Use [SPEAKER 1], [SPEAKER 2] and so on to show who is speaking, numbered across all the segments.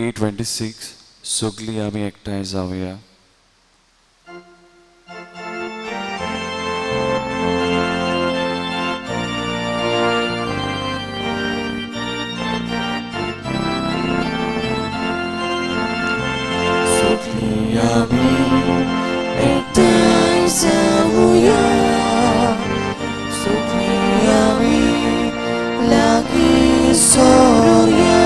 [SPEAKER 1] A26 सगळीं आमी एकठांय जावया. सगळीं आमी एकठांय जावया, सगळीं आमी लागीं सरुया,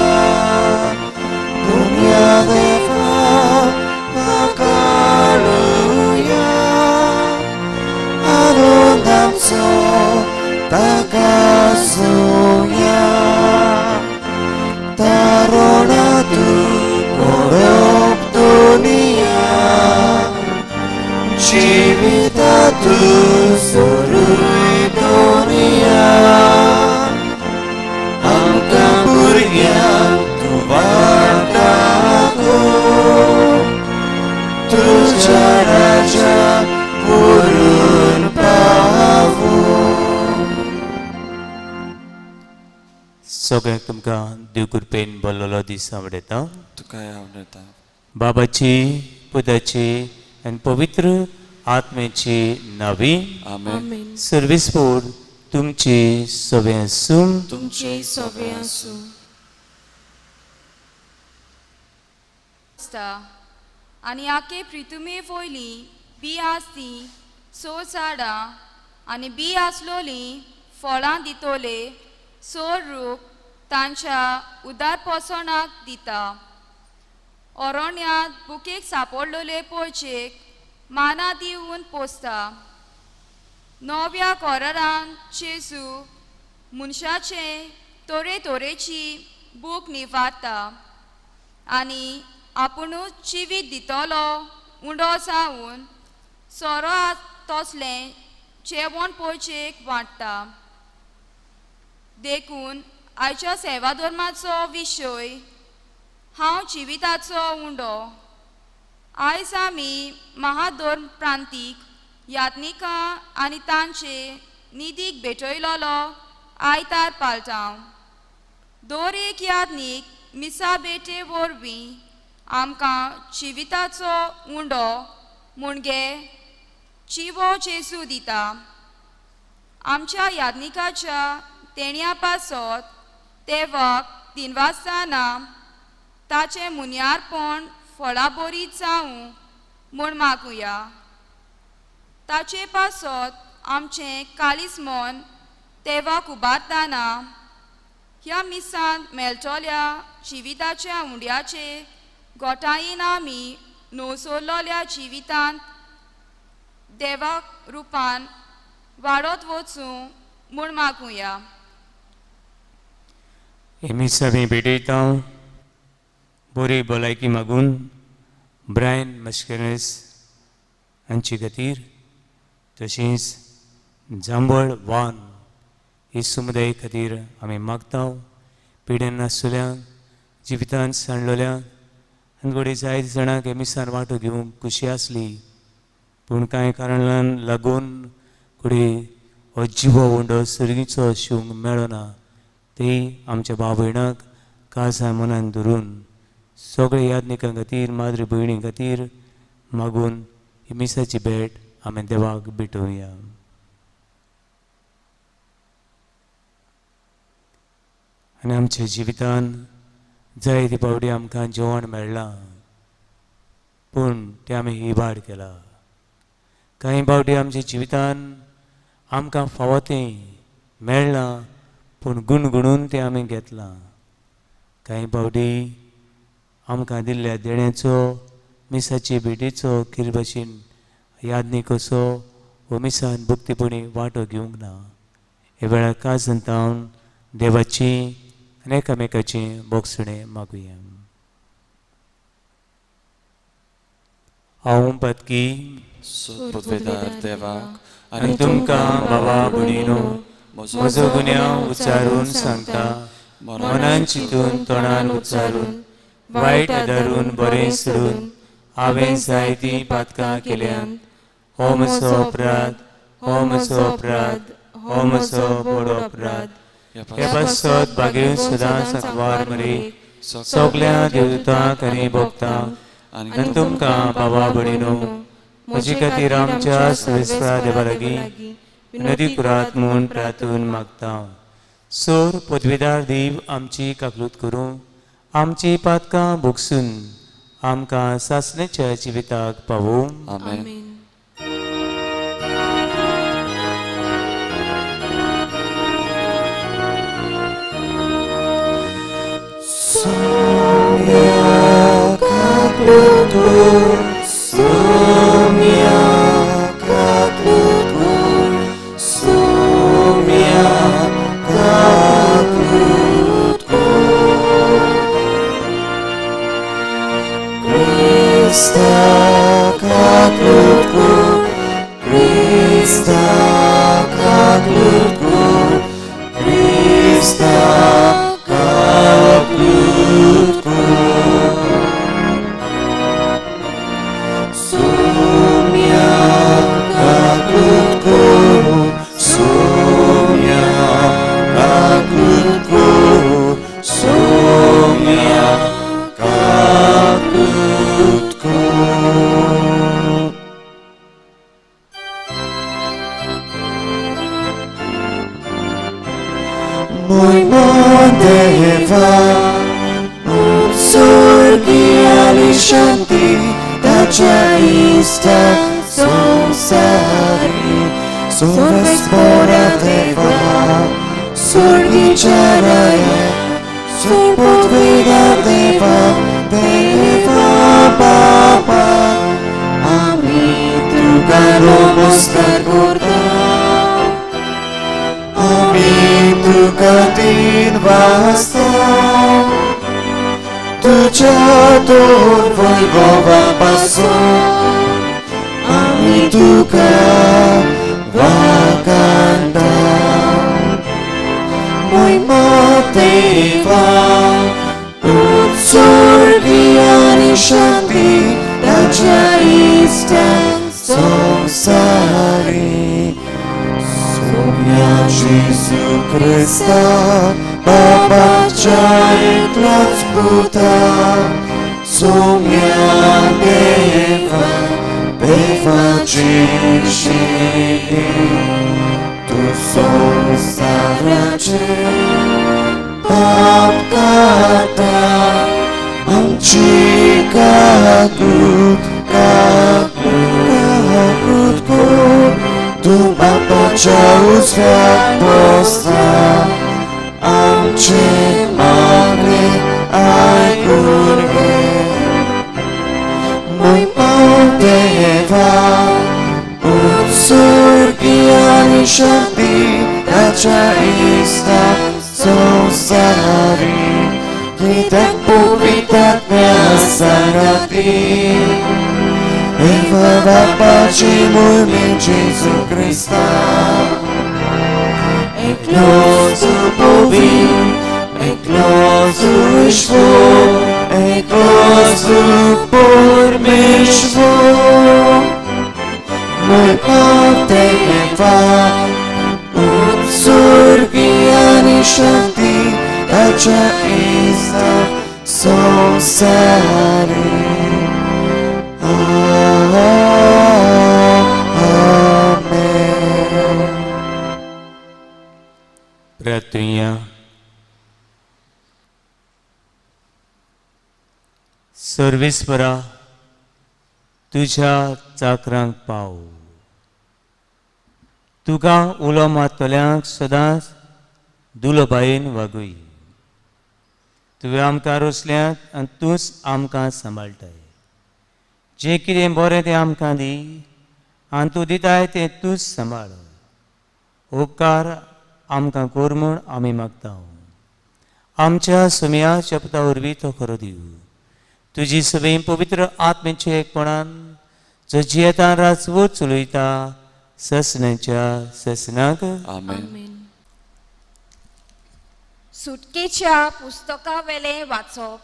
[SPEAKER 1] दुनिया देवा काडुया, आनंद आमचो ताका सोया, तारोणातू कोडप दुनिया, जिवितातू सोरूय दुनिया, आमकां भुरग्यांक तूं वाट दाखो, तुज्या राज्यांत व्हरून पावो.
[SPEAKER 2] सगळ्यांक तुमकां देव कृपेन भरलेलो दीस आवडटा.
[SPEAKER 1] तुकाय आवडटा.
[SPEAKER 2] बाबाची, पुताची आनी पवित्र आत्म्याची नावी.
[SPEAKER 1] आमेन.
[SPEAKER 2] सर्वीस बोर्ड तुमची सगळें आसूं.
[SPEAKER 3] तुमचे सगळे आसूं.
[SPEAKER 4] आसता आनी आखे प्रितुमे वयली बी आसती स झाडां आनी बी आसलोली फळां दितोले स रूख तांच्या उदारपोसणाक दिता. अरण्यांत बुकेक सापडलोले पोळचेक माना दिवन पोसता. नव्या कोरारान जेजू मनशाचे तरेतरेची बूक निवारता आनी आपुणूच जिवीत दितलो उंडो जावन सोरो तसलें जेवण पोळचेक वांट्टा. देखून आयच्या सेवा धर्माचो विशय हांव जिविताचो उंडो. आयज आमी महाधर्म प्रांतीक यात्निकां आनी तांचे निधीक भेटयलोलो आयतार पाळटांव. दर एक यात्नीक मिसा भेटे वरवीं आमकां जिविताचो उंडो म्हणजे जिवो जेजू दिता. आमच्या याज्ञिकाच्या तेण्या पासत देवाक दिनवासतना ताचें मुन्यारपण फळाबरीत जावं म्हूण मागुया. ताचे पासत आमचें काळीज मन देवाक उबारतना ह्या मिसांत मेळटल्या जिविताच्या उंड्याचे गोठायेन आमी नवसरलोल्या जिवितांत देवाक रुपान वाडत वचूं म्हूण मागुया.
[SPEAKER 2] हे मीस आमी भेटयता बरी भलायकी मागून ब्रायन मस्करेस हांचे खातीर, तशेंच जांबळ वान ही समुदाय खातीर आमी मागता. पिडेन नासलेल्यांक, जिवितांत सांडलेल्यांक आनी घडये जायते जाणांक हे मिसान वांटो घेवंक खुशी आसली, पूण कांय कारणान लागून घडये हो जिवो उंडो सर्गीचो शिवंक मेळना, ती आमच्या भाव भयणाक काळजा मनान धरून सगळे याज्ञिकां खातीर, माद्री भयणी खातीर मागून ही मिसाची भेट आमी देवाक भेटोवया. आनी आमच्या जिवितान जायते फावटी आमकां जेवण मेळ्ळां, पूण तें आमी इबाड केला. कांय फावटी आमच्या जिवितान आमकां फावो तें मेळ्ळां, पूण गुणगुणून तें आमी घेतलां. कांय फावटी आमकां दिल्ल्या देण्याचो, मिसाची भेटीचो कितें भाशेन यादनीक कसो वो मिसान भक्तीपणी वांटो घेवंक ना. हे वेळार काळजान तावन देवाची आनी एकामेकाची बोगसणें मागुया. हांव पातकी
[SPEAKER 1] सदपुतवेदार देवाक
[SPEAKER 2] आनी तुमकां बाबा भयणीनो म्हजो गुन्यांव उच्चारून सांगता, मनान चिंतून तोंडान उच्चारून, वायट आदारून बरें सोडून हांवें जायतीं पातकां केल्यांत. हो म्हजो अपराध, हो म्हजो अपराध, हो म्हजो व्हड अपराध. हे पासत बागेवन सदांच सांकवार मरे सगल्या देवतांक आनी भक्तांक आनी तुमकां बाबा भयणीनो म्हजे खातीर आमच्या सर्वेस्परा देवा लागीं विनोदी करात म्हूण प्रार्थून मागता. सोर पदवीदार देव आमची काकलूत करूं, आमची पातकां भोगसून आमकां सासणेच्या जिविताक पावोवं.
[SPEAKER 1] आमेन.
[SPEAKER 2] सर्वेस्परा तुज्या चाकरांक पाव, तुका उलो मारतल्यांक सदांच दुलोबायेन वागय. तुवें आमकां रोसल्यात आनी तूंच आमकां सांबाळटाय. जें कितें बरें तें आमकां दी आनी तूं दिताय तें तूंच सांबाळ. उपकार आमकां कर म्हूण आमी मागता. आमच्या सुमया शब्दा वरवीं तो खरो दिव. तुजी सगळी पवित्र आत्मेचे एकपणान जो जियेता राजवट चलयता ससनाच्या ससनाक.
[SPEAKER 1] आमेन.
[SPEAKER 4] सुटकेच्या पुस्तकावेलें वाचप.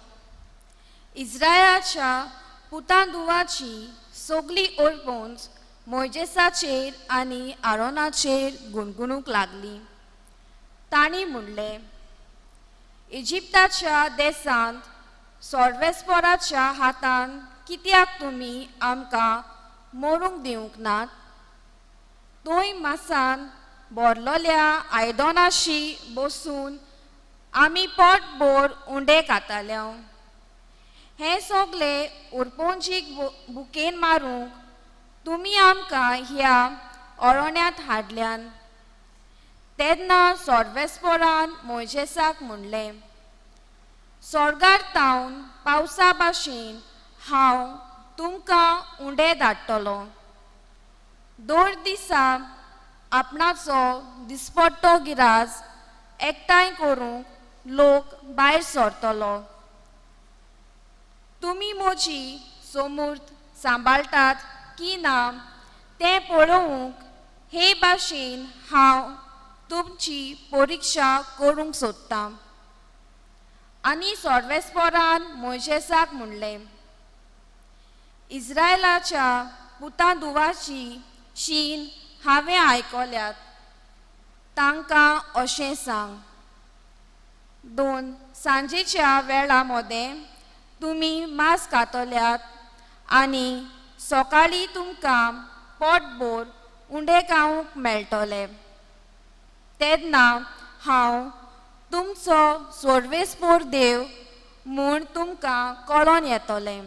[SPEAKER 4] इस्रायलाच्या पुतांदुवाची सगली ओरपोंच मोयजेसाचेर आनी आरोनाचेर गुणगुणूंक लागली. तांणी म्हणलें, इजिप्ताच्या देशांत सोर्वेस्पोराच्या हातान कित्याक तुमी आमकां मरूंक दिवंक नात? थंय मासान भरलोल्या आयदनाशी बसून आमी पोटभर उंडे खाताले. हें सगलें उरपोंजीक बुकेन मारूंक तुमी आमकां ह्या अरण्यांत हाडल्यान. तेन्ना सोर्वेस्पोरान मोयजेसाक म्हणलें, सोर्गार तावन पावसा भाशेन हांव तुमकां उंडे धाडटलो. दर दिसा आपणाचो दिसपट्टो गिराज एकठांय करूंक लोक भायर सरतलो. तुमी म्हजी सोमूर्त सांबाळटात की ना तें पळोवंक हे भाशेन हांव तुमची परिक्षा करूंक सोदतां. आनी सोर्वेस्पोरान मोयजेसाक म्हणलें, इस्रायलाच्या पुतां धुवाची शीन हांवें आयकल्यात, तांकां अशें सांग, 2 सांजेच्या वेळा मदें तुमी मांस खातल्यात आनी सकाळीं तुमकां पोटभर उंडे खावंक मेळटले. तेन्ना हांव तुमचो सोर्वेस्पोर देव म्हूण तुमकां कळोन येतलें.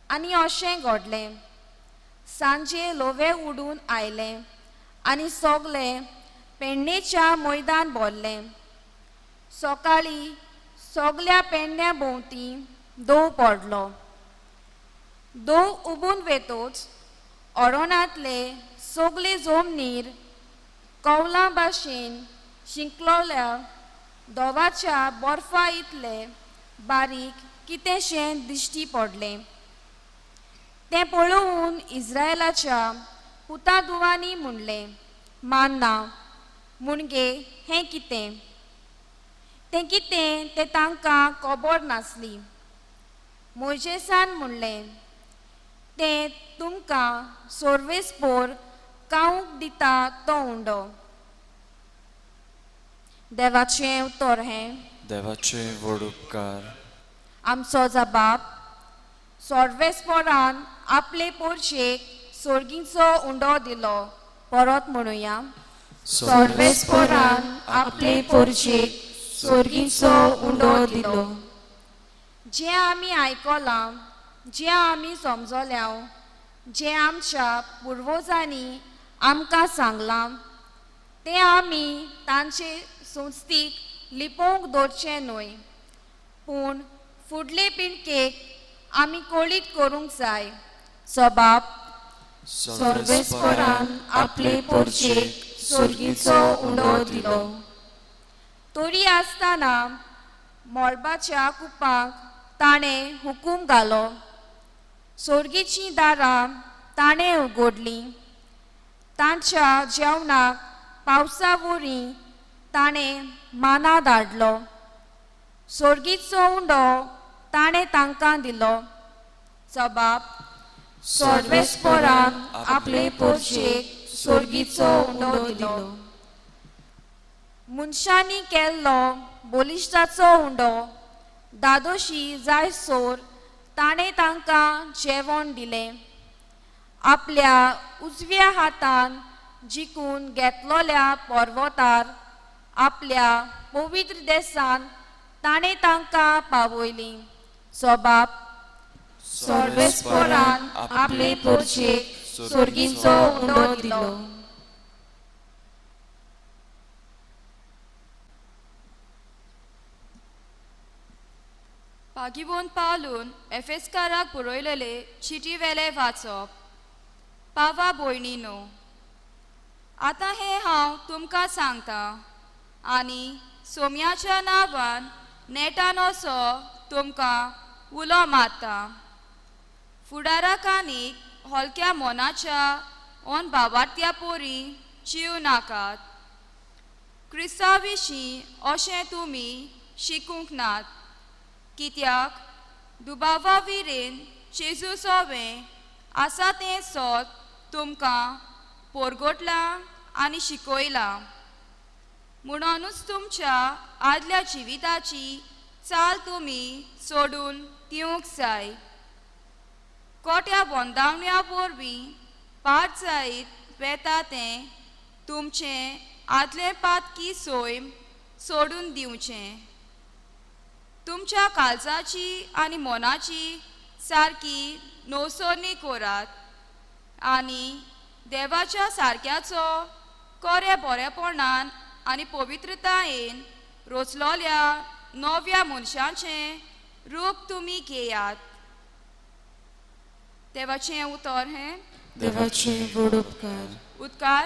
[SPEAKER 4] आनी अशें घडलें, सांजे लोवे उडून आयलें आनी सगलें पेडणेच्या मैदान भरलें. सकाळीं सगल्या पेडण्या भोंवती दव पडलो. दव उबून वेतोच अरणांतले सगले जमनीर कवलां भाशेन शिंकलोल्या दोवाच्या बर्फा इतले बारीक कितेंशें दिश्टी पडलें. तें पळोवन इस्रायलाच्या पुता धुवांनी म्हणलें, मान्ना मुणगे हें कितें? तें कितें तें तांकां खबर नासली. मोयजेसान म्हणलें, तें तुमकां सोर्वेस्पोर खावंक दिता तो उंडो. देवाचें उतर हें.
[SPEAKER 1] देवाचे व्हड उपकार.
[SPEAKER 4] आमचो जबाब सोर्वेस्पोरान आपले पोरशेक सोर्गीचो उंडो दिलो. परत म्हणुया,
[SPEAKER 3] सोर्वेस्पोरान आपले पोरशेक सोर्गीचो उंडो दिलो.
[SPEAKER 4] जें आमी आयकलां, जें आमी समजल्या, जें आमच्या पुर्वजांनी आमकां सांगलां तें आमी तांचे संस्थीक लिपोवंक दवरचें न्हय, पूण फुडले पिळगेक आमी कळीत करूंक जाय. सबाब
[SPEAKER 3] सोर्वेस्पोरान आपले पोरशेक सोर्गीचो उंडो दिलो.
[SPEAKER 4] तरी आसतना मळबाच्या कुपाक ताणें हुकूम घालो, सोर्गीचीं दारां ताणें उगडलीं, तांच्या जेवणाक पावसा वरी ताणें माना धाडलो, सोर्गीचो उंडो ताणें तांकां दिलो. सबाब
[SPEAKER 3] सोर्वेस्पोरान आपले पोरशेक सोर्गीचो उंडो दिलो.
[SPEAKER 4] मनशांनी केल्लो बलिश्टाचो उंडो दादोशी जायसोर ताणें तांकां जेवण दिलें. आपल्या उजव्या हातान जिखून घेतलोल्या पर्वतार आपल्या पवित्र देसान ताणें तांकां पावयलीं. सबाब
[SPEAKER 3] सोर्वेस्पोरान आपले पोरशेक सोर्गीचो उंडो दिलो.
[SPEAKER 5] पागिबोन पावलून एफेस्काराक बरयलेले चिटी वेले वाचप. पावा भयणीनो, आतां हें हांव तुमकां सांगता आनी सोम्याच्या नांवान नेटान असो तुमकां उलो मारता, फुडाराक आनीक हलक्या मनाच्या ओन भावार्त्या पोरी चिव नाकात. क्रिस्ता विशीं अशें तुमी शिकूंक नात, कित्याक दुबावा विरेन जेजू सोवें आसा तें सोत तुमकां पोरगोटलां आनी शिकयलां. म्हणूनच तुमच्या आदल्या जिविताची चाल तुमी सोडून दिवंक जाय. कोट्या बोंदावण्या वरवीं पाट जायत वेता तें तुमचें आदलें पातकी सोयम सोडून दिवचें. तुमच्या काळजाची आनी मनाची सारकी नवसरणी करात आनी देवाच्या सारक्याचो कोरे बरेपणान आनी पवित्रतायेन रोचलोल्या नव्या मनशाचें रूप तुमी घेयात. देवाचें उतर हें.
[SPEAKER 3] देवाचे व्हड उपकार.
[SPEAKER 5] उदकार.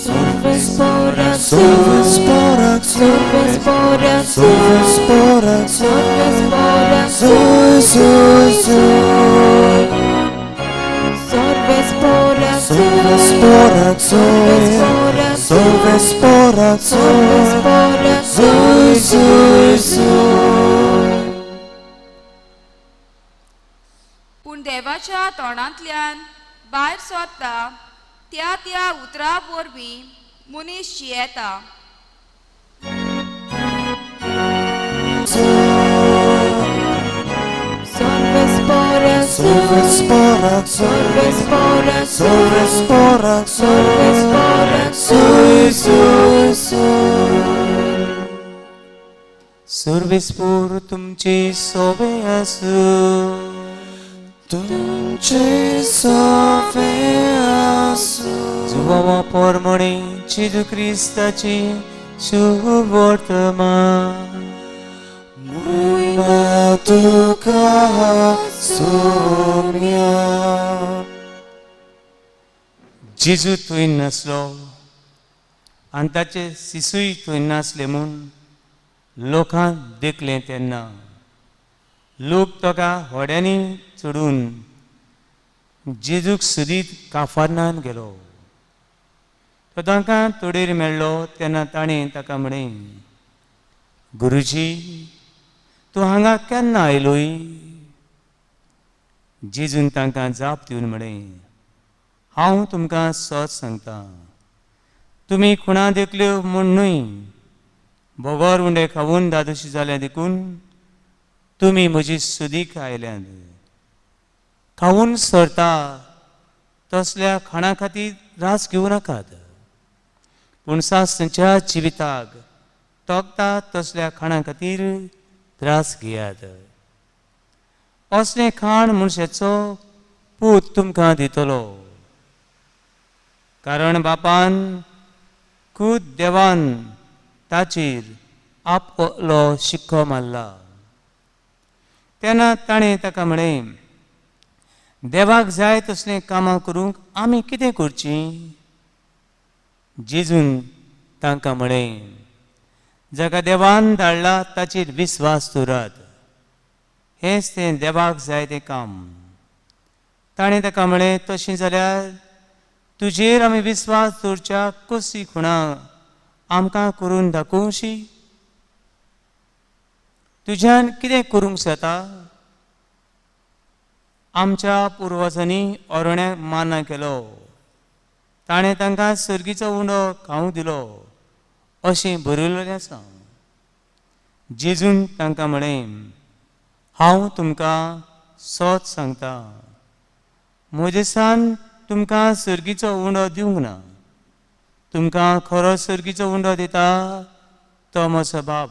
[SPEAKER 3] Solves por
[SPEAKER 1] Solves por
[SPEAKER 3] solves por
[SPEAKER 1] Solves por
[SPEAKER 3] solves por
[SPEAKER 1] Zoe Zoe Zoe
[SPEAKER 3] solves por
[SPEAKER 1] Solves por
[SPEAKER 3] solves por
[SPEAKER 1] Solves por
[SPEAKER 3] solves por
[SPEAKER 1] Zoe Zoe Zoe.
[SPEAKER 5] पूण देवाच्या तोंडांतल्यान भायर सरता त्या त्या उतरा वरवीं मनीस जियेता.
[SPEAKER 3] Solves por
[SPEAKER 1] Solves por
[SPEAKER 3] solves por
[SPEAKER 1] Solves por
[SPEAKER 3] solves por
[SPEAKER 1] Zoe Zoe Zoe.
[SPEAKER 2] सर्वेस्पोर तुमचे सोबे आसूं.
[SPEAKER 1] तुमचे सोफे आसूं.
[SPEAKER 2] जुवावा पोरमणे जेजू क्रिस्ताची शुभवर्तमान.
[SPEAKER 1] मोहिमा तुका सोम्या.
[SPEAKER 2] जेजू थंय नासलो आनी ताचे शिशूय थंय नासले म्हूण लोकांक देखलें तेन्ना लोक ताका होड्यांनी चडून जेजूक सुदीत काफारनान गेलो. तो तांकां तोडेर मेळ्ळो तेन्ना ताणें ताका म्हळें, गुरुजी, तूं हांगा केन्ना आयलोय? जेजून तांकां जाप दिवन म्हळें, हांव तुमकां सत सांगता, तुमी खुणा देखल्यो म्हूण न्हय, बगर उंडे खावन दादोशी जाल्या देखून तुमी म्हजी सुदीक आयल्यात. खावन सरता तसल्या खाणा खातीर रास घेवं नाकात, पूण सासच्या जिविताक तोखता तसल्या खाणा खातीर त्रास घेयात. असलें खाण मनशाचो पूत तुमकां दितलो, कारण बापान खूद देवान ताचेर आपलो शिक्को मारला. तेन्ना ताणें ताका म्हळें, देवाक जाय तसलीं कामां करूंक आमी कितें करचीं? जेजून तांकां म्हळें, जाका देवान धाडला ताचेर विस्वास दवरात, हेंच तें देवाक जाय तें काम. ताणें ताका म्हळें, तशें जाल्यार तुजेर आमी विस्वास दवरच्या कसली खुणां आमकां करून दाखोवशी? तुज्यान कितें करूंक जाता? आमच्या पुर्वजांनी ओरण्याक माना केलो, ताणें तांकां सर्गीचो उंडो खावंक दिलो अशें बरयलें आसा. जेजून तांकां म्हळें, हांव तुमकां सत सांगता, मोजेसान तुमकां सर्गीचो उंडो दिवंक ना, तुमकां खरो सर्गीचो उंडो दिता तो म्हजो बाप.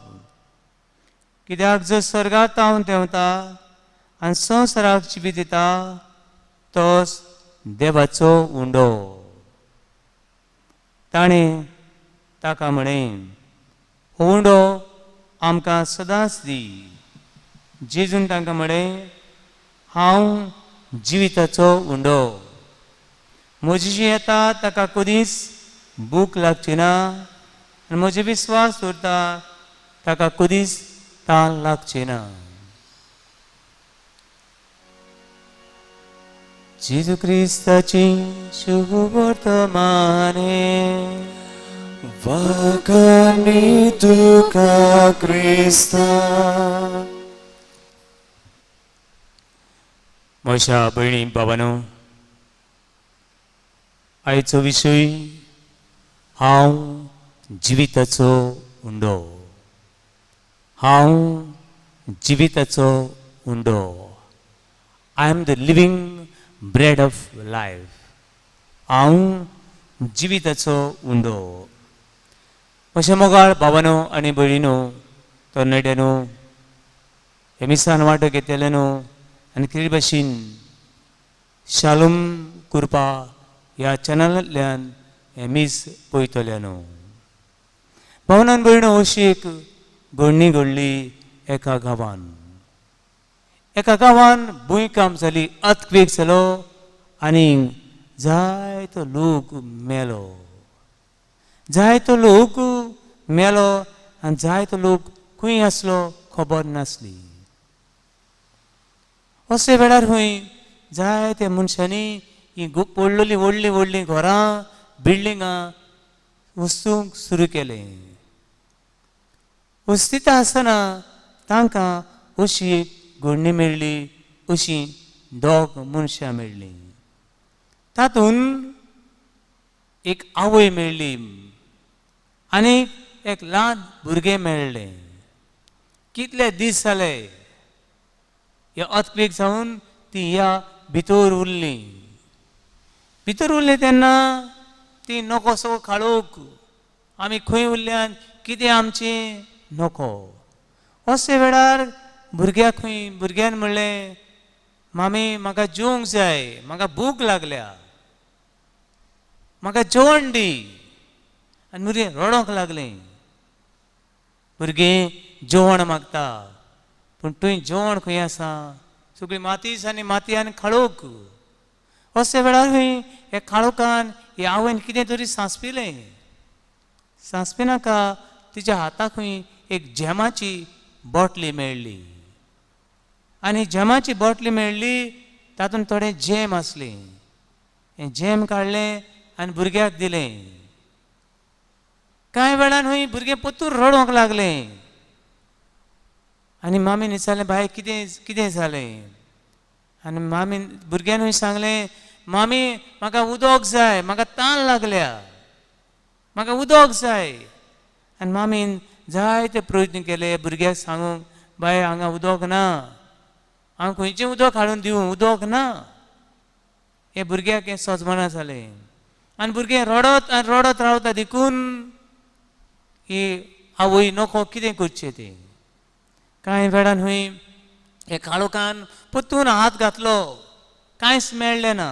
[SPEAKER 2] कित्याक जो स्वर्गात तावन देंवता आनी संवसाराक जिवीत दिता तोच देवाचो उंडो. ताणें ताका म्हळें, हो उंडो आमकां सदांच दी. जेजून तांकां म्हळें, हांव जिविताचो उंडो, म्हजी येता ताका कदींच भूक लागची ना आनी म्हजे विस्वास दवरता ताका कदींच तान लागची ना. जेजू क्रिस्ताची शुभवर्तमाने.
[SPEAKER 1] वाखाणी तुका क्रिस्ता.
[SPEAKER 2] म्हज्या भयणी बाबानो, आयचो विशय हांव जिविताचो उंडो, हांव जिविताचो उंडो. I am the living bread of life. हांव जिविताचो उंडो. अशें मोगाळ भावानो आनी भयणीनो, तरणाट्यानो, हे मिसान वांटो घेतलेल्यानो आनी खेळ भाशेन शालूम कुरपा ह्या चॅनलांतल्यान हें मीस पळयतल्यानो, भावनान आनी भयणो, अशी एक घडणी घडली एका गांवान. एका गांवान भुंयकांप जाली, अर्थक्वेक जालो आनी जायतो लोक मेलो. जायतो लोक मेलो आनी जायतो लोक खंय आसलो खबर नासली. अशे वेळार खंय जायते मनशांनी ही पडलेलीं व्हडलीं व्हडलीं घरां बिल्डिंगां वस्तूंक सुरू केलें. वस्तीता आसतना तांकां अशी एक घडणी मेळ्ळी, अशीं दोग मनशां मेळ्ळीं. तातूंत एक आवय मेळ्ळी आनी एक ल्हान भुरगें मेळ्ळें. कितले दीस जाले हे अर्थक्वेक जावन ती ह्या भितर उरली. भितर उरली तेन्ना ती नकोसो काळोख, आमी खंय उरल्यान कितें आमचें नको. अशे वेळार भुरग्याक खंय भुरग्यान म्हणलें, मामी म्हाका जेवंक जाय, म्हाका भूक लागल्या, म्हाका जेवण दी. आनी भुरगें रडोंक लागलें. भुरगें जेवण मागता, पूण तुवें जेवण खंय आसा? सगळी मातीच आनी माती आनी काळोख. अशे वेळार खंय हे काळोखान हे आवयन कितें तरी सांसपिलें. सांसपिनाका तिच्या हाताक खंय एक जॅमाची बॉटली मेळ्ळी आनी जॅमाची बॉटली मेळ्ळी, तातूंत थोडें जॅम आसलें. हें जॅम काडलें आनी भुरग्याक दिलें. कांय वेळान खंय भुरगें परतून रडोंक लागलें आनी मामीन विचारलें, बाय कितें कितें जालें? आनी मामीन भुरग्यान सांगलें, मामी म्हाका उदक जाय, म्हाका तान लागल्या, म्हाका उदक जाय. आनी मामीन जायते प्रयत्न केले भुरग्याक सांगूंक, बाय हांगा उदक ना, हांव खंयचें उदक हाडून दिवं, उदक ना. हे भुरग्याक हें सजमना जालें आनी भुरगें रडत आनी रडत रावता देखून ही आवय नको कितें करचें तें. कांय वेळान खंय हे काळोखान परतून हात घातलो, कांयच मेळ्ळें ना.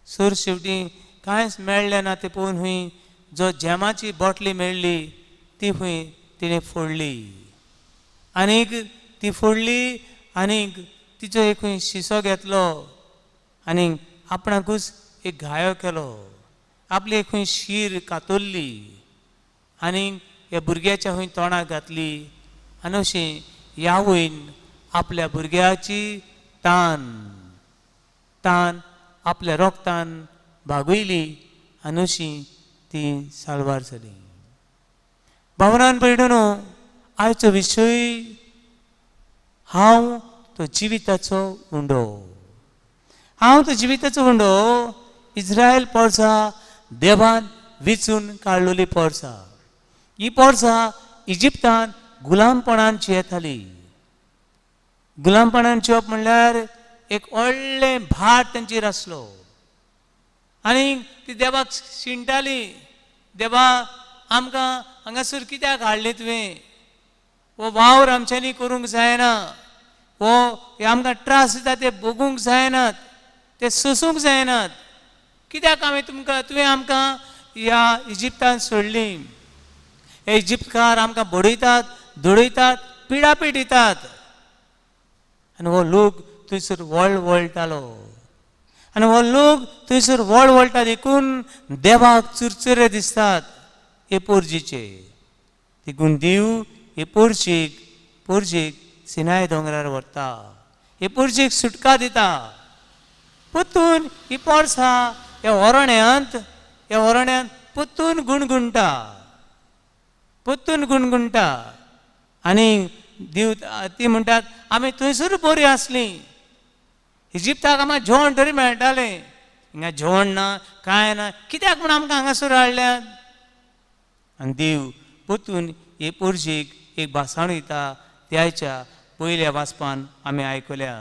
[SPEAKER 2] सर शेवटी कांयच मेळ्ळें ना तें पळोवन खंय जो जॅमाची बॉटली मेळ्ळी ती खंय तिणें फोडली आनीक ती फोडली आनीक तिचो एक खंय शिसो घेतलो आनी आपणाकूच एक घायो केलो. आपली एक खंय शीर कातरली आनी ह्या भुरग्याच्या खंय तोंडाक घातली आनी अशें ह्या आवयन आपल्या भुरग्याची तान तान आपल्या रोगतान भागयली आनी अशी ती साल्वार जाली. भावनान भयणीनो, आयचो विशय हांव तो जिविताचो उंडो. हांव तो जिविताचो उंडो. इस्रायल पोरसा देवान विचून काडलेली पोरसा. ही पोरसा इजिप्तान गुलामपणान जियेताली. गुलामपणान जिवप म्हणल्यार एक व्हडलें भार तांचेर आसलो आनी ती देवाक शिणटाली, देवा आमकां हांगासर कित्याक हाडलें तुवें? हो वावर आमच्यांनी करूंक जायना, हो हे आमकां त्रास दिता ते भोगूंक जायनात, ते सोसूंक जायनात. कित्याक हांवें तुमकां तुवें आमकां ह्या इजिप्तान सोडली? हे इजिप्तकार आमकां बडयतात, धडयतात, पिडापीड दितात. आनी हो लोक थंयसर वळवळटालो आनी हो लोक थंयसर वळवळटा देखून देवाक चुरचुरे दिसतात हे पोरजीचे. देखून देव हे पोरजीक पोरजीक सिनाय दोंगरार व्हरता, हे पोरजीक सुटका दिता. परतून ही पोरसा ह्या होरण्यांत ह्या होरण्यांत परतून गुणगुणटा, परतून गुणगुणटा आनी देव ती म्हणटात आमी थंयसर बरी आसली, इजिप्ताक आमकां जेवण तरी मेळटालें, हिंगा जेवण ना कांय ना, कित्याक म्हूण आमकां हांगासर हाडल्यात? आनी देव परतून हे पोरजेक एक भासाण वयता त्याच्या पयल्या वाचपान आमी आयकल्या.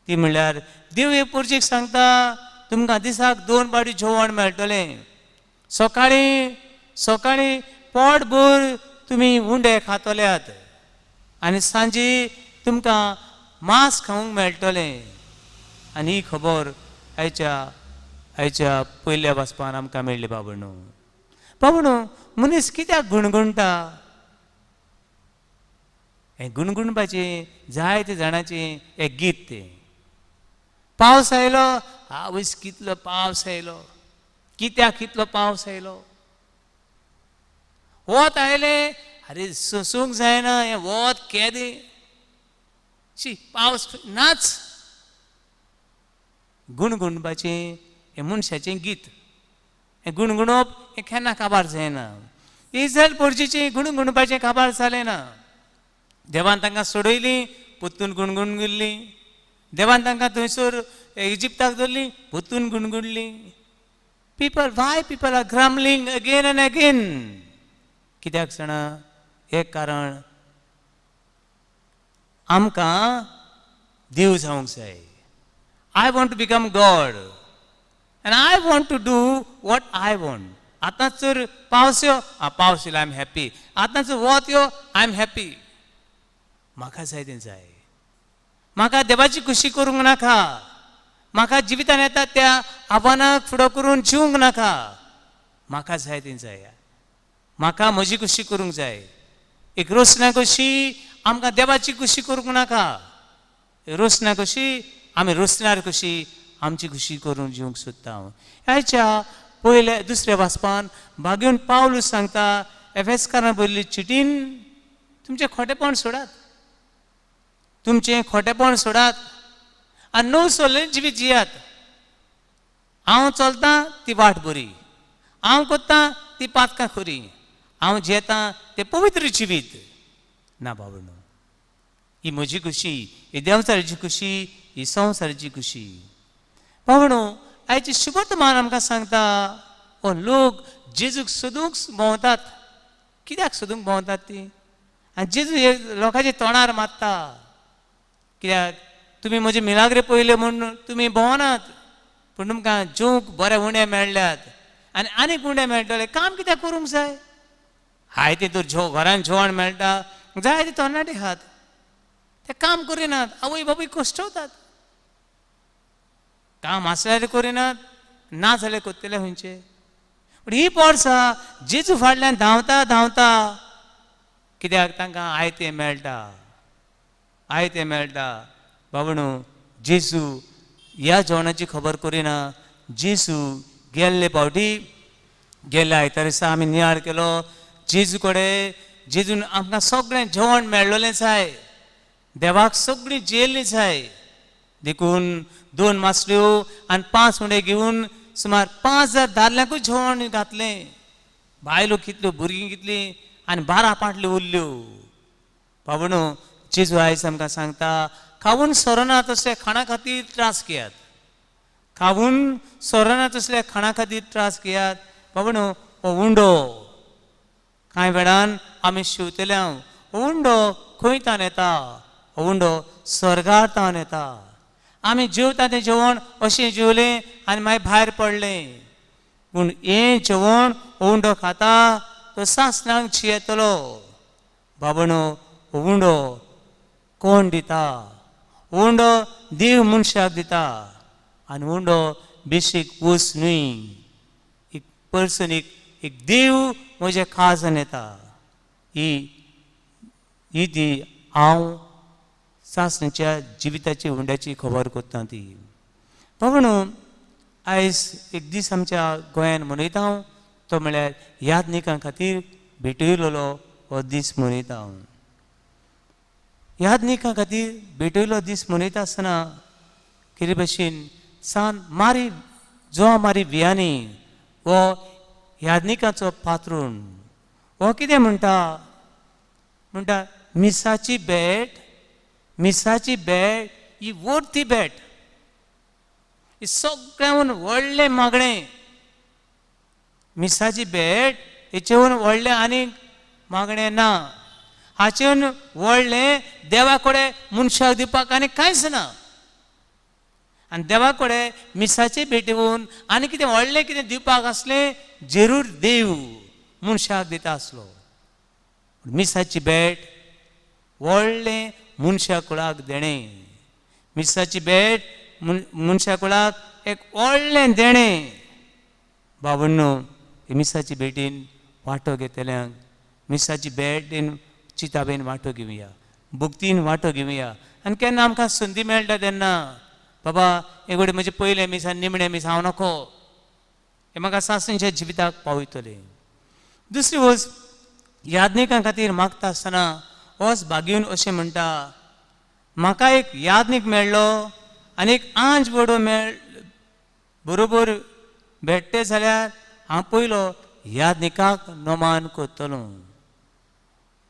[SPEAKER 2] ती म्हणल्यार देव हे पोरजेक सांगता तुमकां दिसाक 2 बाडी जेवण मेळटलें, सकाळीं सकाळीं पोटभर तुमी उंडे खातल्यात आनी सांजे तुमकां मांस खावंक मेळटलें. आनी ही खबर आयच्या आयच्या पयल्या वाचपान आमकां मेळ्ळी. बाबणो बाबणो मनीस कित्याक गुणगुणटा? हें गुणगुणपाचें जायते जाणाचें एक गीत तें. पावस आयलो, आवयस कितलो पावस आयलो, कित्याक कितलो पावस आयलो, वत आयलें, आरे सोसूंक जायना हें वत केदें, शी पावस नाच. गुणगुणपाचें हें मनशाचें गीत, हें गुणगुणप हें केन्ना काबार जायना. इस्रायल पोरजेचें गुणगुणपाचें काबार जालें ना. देवान तांकां सोडयलीं, परतून गुणगुणिल्लीं. देवान तांकां थंयसर इजिप्ताक दवरलीं, परतून गुणगुणलीं. People, why people are grumbling again and again? कित्याक जाणा? एक कारण, आमकां देव जावंक जाय. I want to become God and I want to do what I want. आतांच जर पावस यो, आं पावस येयलो, I am happy. आतांच जर वत यो, I am happy. म्हाका जाय तें जाय, म्हाका देवाची खुशी करूंक नाका, म्हाका जिवितान येता त्या आव्हानाक फुडो करून जिवंक नाका, म्हाका जाय तें जाय, म्हाका म्हजी खुशी करूंक जाय. एक रोसण्या कशी आमकां देवाची खुशी करूंक नाका, रोसण्या कशी आमी रोसण्यार कशी आमची खुशी करून जिवंक सोदता. ह्याच्या पयल्या दुसऱ्या वाचपान भाग्यून पावलूस सांगता एफेसकारां बरयल्ली चिटीन, तुमचें खोटेपण सोडात, तुमचें खोटेपण सोडात आनी णव सोल्लें जिवीत जियात. हांव चलतां ती वाट बरी, हांव करतां ती पातकां खरी, हांव जियेतां तें पवित्र जिवीत. ना बाबा, ही म्हजी खुशी, ही देंवचाराची खुशी, ही संवसाराची खुशी. बाबा, आयची शुभवर्तमान आमकां सांगता हो लोक जेजूक सोदूंक भोंवतात. कित्याक सोदूंक भोंवतात ती? आनी जेजू हे लोकांच्या तोंडार मारता, कित्याक तुमी म्हजे मिलाग्रे पळयले म्हूण तुमी भोंवनात, पूण तुमकां जेवंक बरे उणे मेळ्ळ्यात आनी आनीक उणे मेळटले, काम कित्याक करूंक जाय? हाय ते तर घरान जेवण मेळटा, जाय ते तरणाटे आहात, ते काम करिनात, आवय बापूय कश्टवतात, काम आसल्यार करिनात, ना जाल्यार करतले खंयचे. पूण ही पोरसां जेजू फाटल्यान धांवता धांवता, कित्याक तांकां आयतें मेळटा, आयतें मेळटा. बाबणो जेजू ह्या जेवणाची खबर करिना. जेजू गेल्ले फावटी, गेल्ल्या आयतार दिसा आमी नियाळ केलो, जेजू कडेन जेजून आमकां सगळें जेवण मेळ्ळलें जाय, देवाक सगळीं जेल्लीं जाय. देखून 2 मासल्यो आनी 5 उंडे घेवन सुमार 5000 दादल्यांकूच जेवण घातलें. बायलो कितल्यो, भुरगीं कितलीं, आनी 12 पांटल्यो उरल्यो. बाबणो जेजू आयज आमकां सांगता खावून सोरना तसल्या खाणा खातीर त्रास घेयात, खावून सोरना तसल्या खाणा खातीर त्रास घेयात. बाबणो हो उंडो कांय वेळान आमी शिंवतले, हो उंडो खंय तान येता? हो उंडो स्वर्गार तान येता. आमी जेवता तें जेवण अशें जेवलें आनी मागीर भायर पडलें, पूण हें जेवण हो उंडो खाता तो सासणाक जियेतलो. बाबणो हो उंडो कोण दिता? उंडो देव मनशाक दिता. आनी उंडो बेशीक वस न्हय, एक पर्सन, एक देव म्हज्या काळजान येता. ही ही ती हांव सासणाच्या जिविताची उंड्याची खबर करता ती. बाबणो आयज एक दीस आमच्या गोंयान मनयता हांव, तो म्हळ्यार यादनिकां खातीर भेटयलेलो हो दीस मनयता हांव. यादनिकां खातीर भेटयलो दीस मनयता आसतना कितें भशेन सान मारी जो मारी वियानी हो यादनिकाचो पात्रूण हो कितें म्हणटा? म्हणटा मिसाची भेट, मिसाची भेट ही वर्थी भेट. ही सगळ्याहून व्हडलें मागणें. मिसाची भेट हेचेहून व्हडलें आनीक मागणें ना. हाचेहून व्हडलें देवा कडेन मनशाक दिवपाक आनी कांयच ना. आनी देवा कडेन मिसाचे भेटेवन आनी कितें व्हडलें कितें दिवपाक आसलें जरूर देव मनशाक दिता आसलो. मिसाची भेट व्हडलें मनशा कुळाक देणें. मिसाची भेट मनशा कुळाक एक व्हडलें देणें. बाबण्णो, मिसाची भेटीन वांटो घेतल्यांक मिसाची भेटीन चिताबेन वांटो घेवया, भक्तीन वांटो घेवया. आनी केन्ना आमकां संदी मेळटा तेन्ना बाबा हे घडये म्हजें पयलें मीस आनी निमणें मीस हांव नको, हें म्हाका सासणच्या जिविताक पावयतलें. दुसरी वस्त याज्ञिकां खातीर मागता आसतना होच भागीवन अशें म्हणटा, म्हाका एक याज्ञीक मेळ्ळो आनी एक आंज बडो मेळ बरोबर भेटते जाल्यार हांव पयलो याज्ञिकाक नमान करतलो.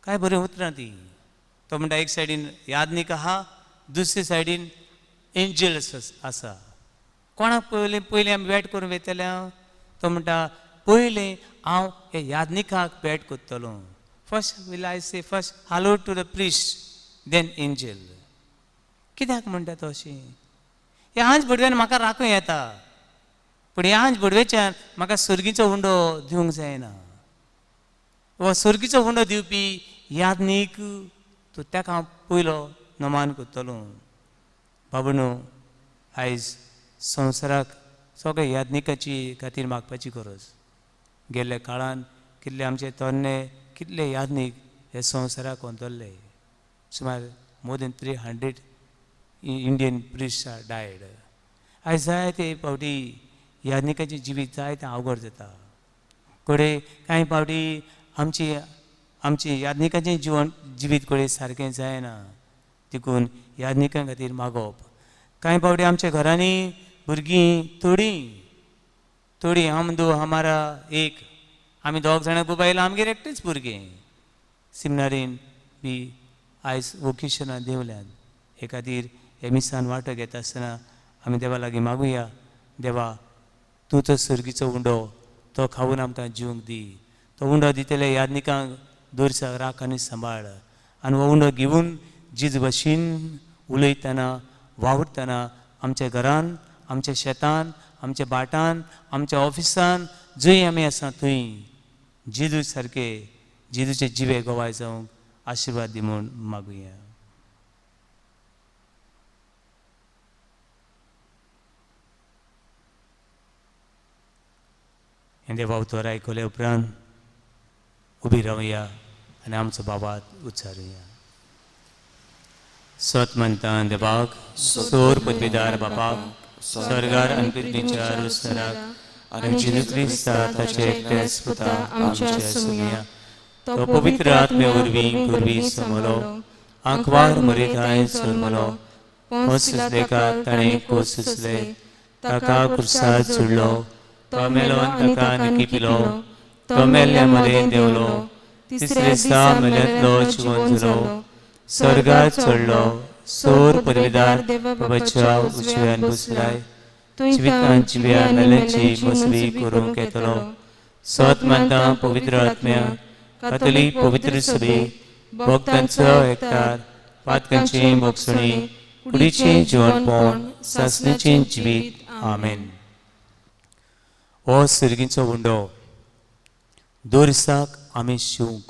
[SPEAKER 2] काय बरीं उतरां ती. तो म्हणटा एक सायडीन याज्ञीक आहा, दुसरे सायडीन एंजल्स आसा. कोणाक पयलीं पयलीं आमी भेट करूंक वयतले? तो म्हणटा पयलीं हांव हे याज्ञिकाक भेट करतलो. First will I say first hello to the priest then angel. कित्याक म्हणटा तो अशें? ह्या आंज भडव्यान म्हाका राखूं येता, पूण ह्या आंज भडवेच्यान म्हाका सर्गीचो उंडो दिवंक जायना. हो सर्गीचो उंडो दिवपी याज्ञीक तो ताका हांव पयलो नमान करतलो. बाबणो, आयज संवसाराक सगळ्या याज्ञिकाची खातीर मागपाची गरज. गेल्ल्या काळान कितले आमचे तरणे कितले याज्ञीक हे संवसाराक अंतरले. सुमार more than 300 Indian priest are died. आयज जायते फावटी याज्ञिकाचें जिवीत जायतें अवघड जाता. घडये कांय फावटी आमची आमची याज्ञिकाचें जिवन जिवीत घडये सारकें जायना. देखून याज्ञिकां खातीर मागप. कांय फावटी आमच्या घरांनी भुरगीं थोडीं थोडीं हम दो हमारा एक, आमी दोग जाणां बायलां आमगेर एकटेच भुरगें सिमनारीन बी आयज वोकेशनां देंवल्यात. हे खातीर हे मिसान वांटो घेता आसतना आमी देवा लागीं मागुया, देवा तूं तो सर्गीचो उंडो तो खावन आमकां जिवंक दी. तो उंडो दितले याज्ञिकांक दरसाक राख आनी सांबाळ. आनी हो उंडो घेवन जिज भशेन उलयतना वावुरतना आमच्या घरान, आमच्या शेतान, आमच्या भाटान, आमच्या ऑफिसान जंय आमी आसा थंय जेजू सारके जेजूचे जिवे गोवाय जावंक आशिर्वाद दी म्हूण मागुया. हें देवा उतर आयकले उपरांत उबी रावया आनी आमचो बाबात उच्चारुया. सत म्हणटा देवाक, सोर पदवीदार बापाक, स्वर्गार आनी पृथ्वीच्या रुस्तराक आनी जेजू क्रिस्ता ताचे एकटेच पुता आमच्या सुमया, तो पवित्र आत्मे वरवीं गुरवी समलो, आंकवार मरेताय जल्मलो, पोस सुचले ताणें कोस सुचले, ताका कुर्साद जुडलो, तो मेलो आनी ताका निकिपिलो, तो मेल्ल्या मदें देंवलो, तिसरे दिसा मेल्यांतलो जिवन जालो, स्वर्गार चडलो, सोर पदवीदार बाबाच्या उजव्यान बसलाय, जिवितान जिव्या मेल्यांची मसवी करूंक येतलो. सत मानता पवित्र आत्म्या, कातोलीक पवित्र सभे, भक्तांचो एकतार, पातकांची मोगसणी, कुडीचें जिवनपण, सासणीचें जिवीत. आमेन. हो सर्गीचो उंडो दरसाक आमी शिवंक,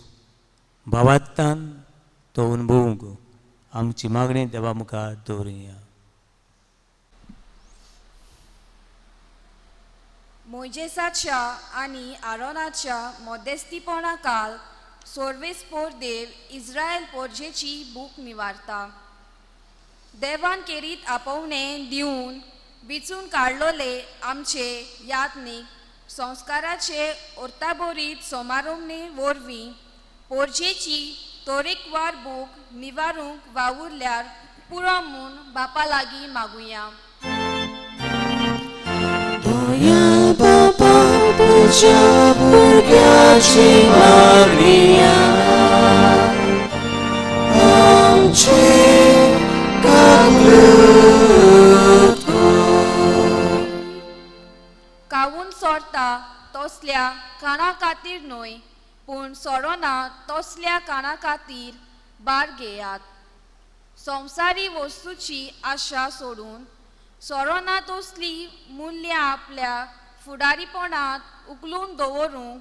[SPEAKER 2] भावार्थान तो अनुभवूंक आमची मागणी देवा मुखार दवरुया.
[SPEAKER 4] मोयजेसाच्या आनी आरोनाच्या मध्यस्थीपणा काल सोर्वेस्पोर देव इस्रायल पोरजेची भूक निवारता. देवान केरीत आपोवणें दिवन विचून काडलोले आमचे याज्ञीक संस्काराचे ओर्ताबोरीत समारोमणे वरवीं पोरजेची तोरेकवार भूक निवारूंक वावुरल्यार पुरो म्हूण बापा लागीं मागुया.
[SPEAKER 1] दया बाबा तुज्या भुरग्याची मागणिया आमचे काकूत कर.
[SPEAKER 4] सोरता तसल्या काना खातीर न्हय, पूण सोरोना तसल्या काना खातीर बार घेयात. संवसारी वस्तूची आशा सोडून सोरोना तसली मुल्यां आपल्या फुडारीपणांत उखलून दवरूंक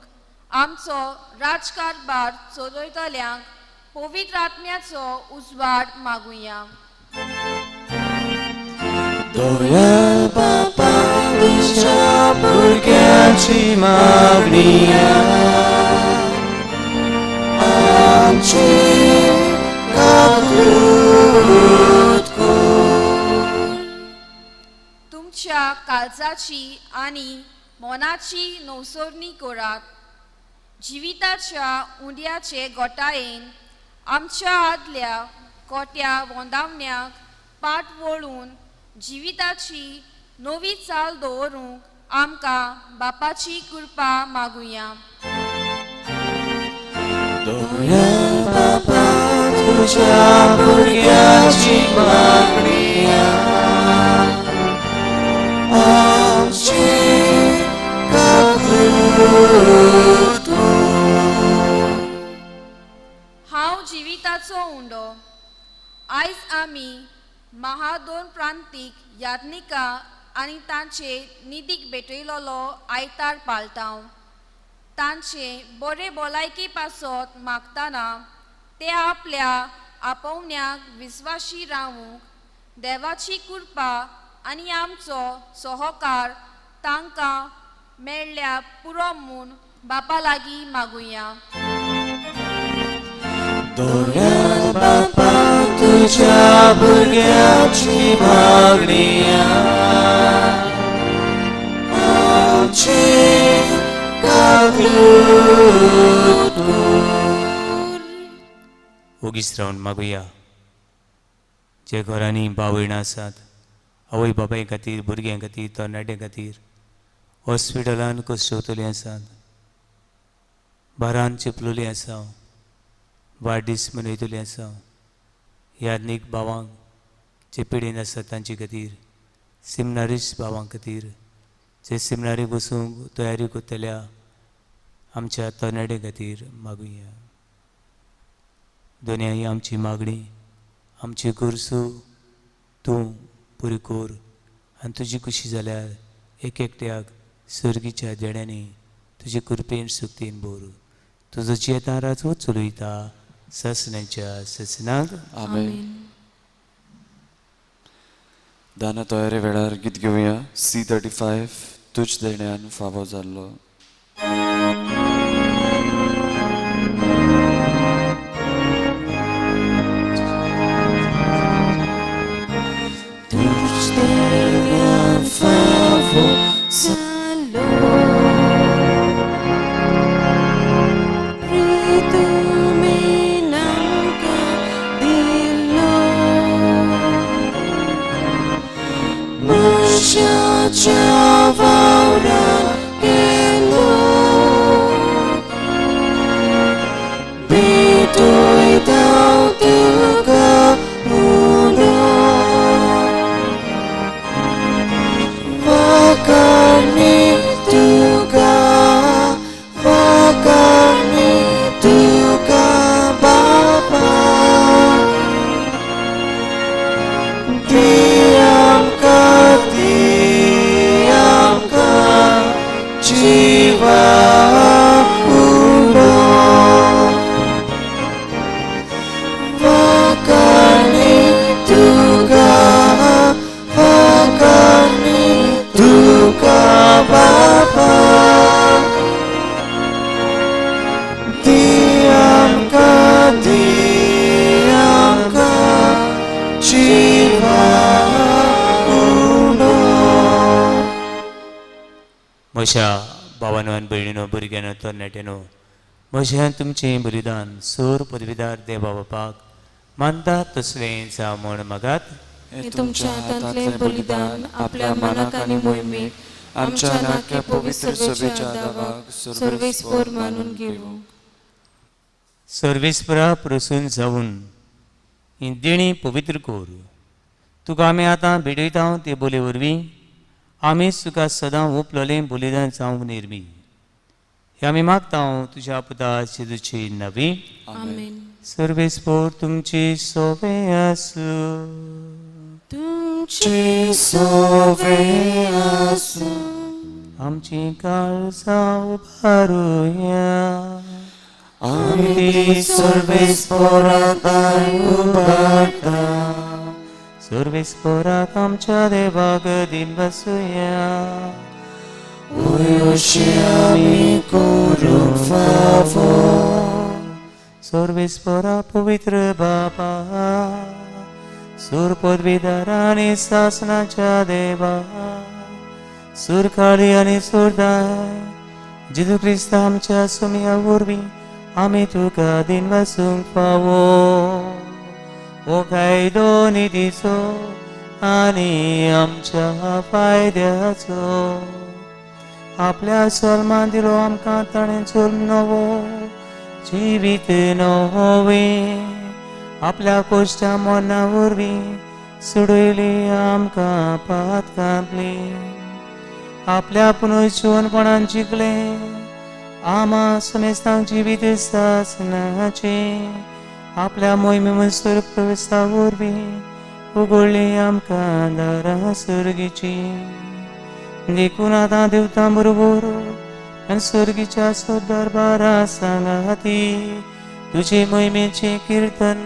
[SPEAKER 4] आमचो राजकारभार चलयतल्यांक पवित्र आत्म्याचो उजवाड मागुया.
[SPEAKER 1] दयाळ बापा तुज्या भुरग्याची मागणी आमची काकूट कर.
[SPEAKER 4] तुमच्या काळजाची आनी मनाची नवसरणी करात. जिविताच्या उंड्याचे गोटायेन आमच्या आदल्या कोट्या वोंदावण्याक पाट वळून जिविताची नवी चाल दवरूंक आमकां बापाची कृपा मागुया.
[SPEAKER 1] दयाळ बापा तुज्या भुरग्याची मागणी आमची काकूट कर.
[SPEAKER 4] हांव जिविताचो उंडो. आयज आमी महादोन प्रांतीक याज्ञिका आनी तांचे निधीक भेटयलोलो आयतार पाळटाव. तांचे बरे भलायकी पासत मागतना ते आपल्या आपोवण्याक विस्वाशी रावूंक देवाची कृपा आनी आमचो सहकार तांकां मेळ्ळ्या पुरो म्हूण बापा लागीं मागुया.
[SPEAKER 1] दयाळ बापा तुज्या भुरग्याची मागणी आमची काकूट कर.
[SPEAKER 2] ओगीच रावन मागुया. जे घरांनी भाव भयणां आसात, आवय बापाय खातीर, भुरग्यां खातीर, तरणाट्यां खातीर हॉस्पिटलान कश्टवतलीं आसात, बारान चिपलुली आसा, वाडदीस मनयतली आसा, याज्ञीक भावांक जे पिडेन आसात तांचे खातीर, सिमनारीस भावां खातीर जे सिमनारीक वचूंक तयारी करतल्या आमच्या तरणाट्यां खातीर मागुया. दोनय आमची मागणी, आमची गरजो तूं पुरी कर आनी तुजी खुशी जाल्यार एक एकट्याक सर्गीच्या देण्यांनी तुजे कृपेन सुक्तीन भर. तुजो जियेता राजवट चलयता ससण्याच्या ससनाक.
[SPEAKER 1] आमेन. दाना तयारी वेळार गीत घेवया C35 तुज देण्यान फावो जाल्लो. तुज देण्यान फावो
[SPEAKER 3] जाल्लो. प्रीतमेन आमकां दिल्लो.
[SPEAKER 1] मनशाच्या वावरान केलो भेटयता तुका उलो वाखाणी तुका, वाखाणी तुका बापा. दी आमकां, दी आमकां जिवा उलो. वाखाणी तुका, वाखाणी तुका बापा. दी आमकां, दी आमकां जिवा उलो.
[SPEAKER 2] म्हज्या भावानो आनी भयणीनो, भुरग्यांनो, तरणाट्यांनो, म्हज्या तुमचें बलिदान सोर पदवीदार देवा बापाक मानता तसलें जावं म्हूण मागात.
[SPEAKER 3] हे तुमच्या हातांतलें बलिदान आपल्या मनाक आनी मोहिमेक आमच्या नाक्या पवित्र सभेच्या दावाक सर्वेस्पर मानून घेवं.
[SPEAKER 2] सर्वेस्परा प्रसून जावन ही देणी पवित्र कर. तुका आमी आतां भेटयता ते बोले वरवीं आमी तुका सदां उपललें बलिदान जावंक निर्मी. हे आमी मागता तुज्या पुता जेजूची नवी.
[SPEAKER 3] आमेन.
[SPEAKER 2] सर्वेस्पोर तुमची सोवे आसूं.
[SPEAKER 3] तुमची
[SPEAKER 1] सोवे आसूं.
[SPEAKER 2] आमची काळजां उबारुया.
[SPEAKER 1] आमी ती सर्वेस्पोराक उबारता.
[SPEAKER 2] सर्वेस्पोराक आमच्या देवाक दिन बसुया.
[SPEAKER 1] अशें आमी करूंक फावो.
[SPEAKER 2] सर्वेस्पोरा पवित्र बाबा, सूर पदवीधर आनी सासनाच्या देवा, सुरखाली आनी सुरदार जेजू क्रिस्त आमच्या सुमया वरवीं आमी तुका दिन वसूंक फावो. हो कायदो निधीचो आनी आमच्या फायद्याचो. आपल्या सलमान दिलो आमकां ताणें जल्म नवो जिवीत नवें. आपल्या कोश्टा मना वरवीं सोडयली आमकां पातकांतली. आपल्या पुनर्जिवनपणान जिखलें आमा समेस्तांक जिवीत सासनाचें. आपल्या मोहिमे मनसर प्रवेशा वरवीं उगडली आमकां दारां सर्गीची. देखून आतां देवतां बरोबर आनी सर्गीच्या दरबारा सांगाती तुजे मोहिमेचें किर्तन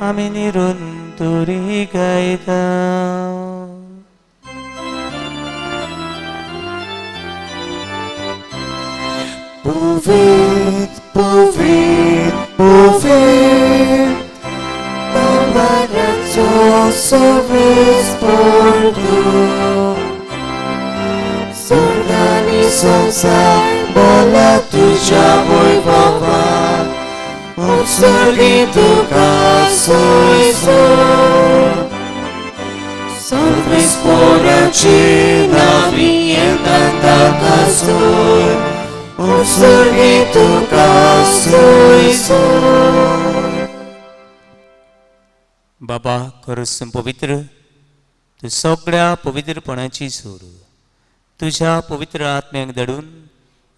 [SPEAKER 2] आमी निरंतरी गायता.
[SPEAKER 1] पवित्र पवित्र पवित्र दरबाराचो सर्वेस्पोर तूं. स्वर्ग आनी संवसार बोला तुज्या वैभवान. उत्सर्गी तुका सोय सोय. सर्वेस्पोराची नावी येता ताका सोय. उत्सर्गी तुका सोय सोय.
[SPEAKER 2] बाबा खरोच तूं पवित्र, तूं सगळ्या पवित्रपणाची सूर. तुज्या पवित्र आत्म्याक धाडून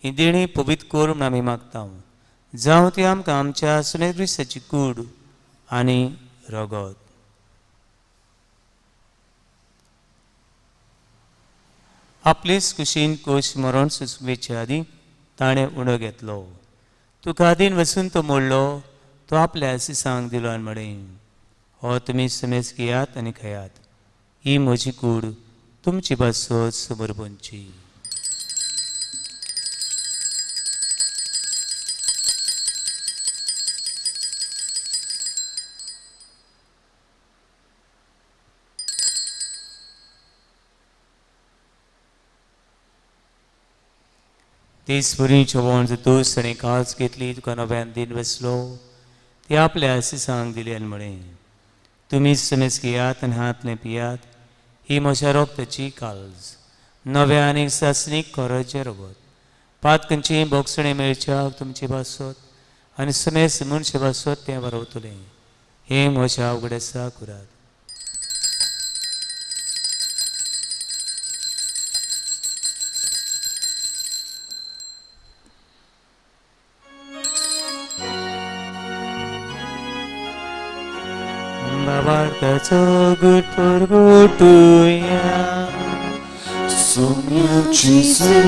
[SPEAKER 2] ही देणी पवित्र कर म्हूण आमी मागता. जावं ती आमकां आमच्या सुनेर क्रिस्ताची कूड आनी रगत. आपलेच कुशीन कोश मरण सुचवेचे आदीं ताणें उणो घेतलो. तुका आदीन वचून तो मोडलो, तो आपल्या सिसांक दिलो आनी म्हळें, हो तुमी समेज घेयात आनी खायात. ही म्हजी कूड तुमची पासत समर्पणची. तेच वरी जेवण दोस ताणें काज घेतली, तुका नव्यान दिन बसलो, ती आपल्या सिसांक दिली आनी म्हळें, तुमी समेज घेयात आनी हातलें पियात. ही म्हज्या रोगताची काल्ज, नव्या आनी सासणीक कोराचें रगत. पातकांची बोगसणें मेळच्याक तुमचे पासत आनी समेज मनशे पासत तें बरोवतलें. हें म्हज्या उगडासा करात. बाबार्थाचो गुटूर गुटुया.
[SPEAKER 1] सोम्याची सूर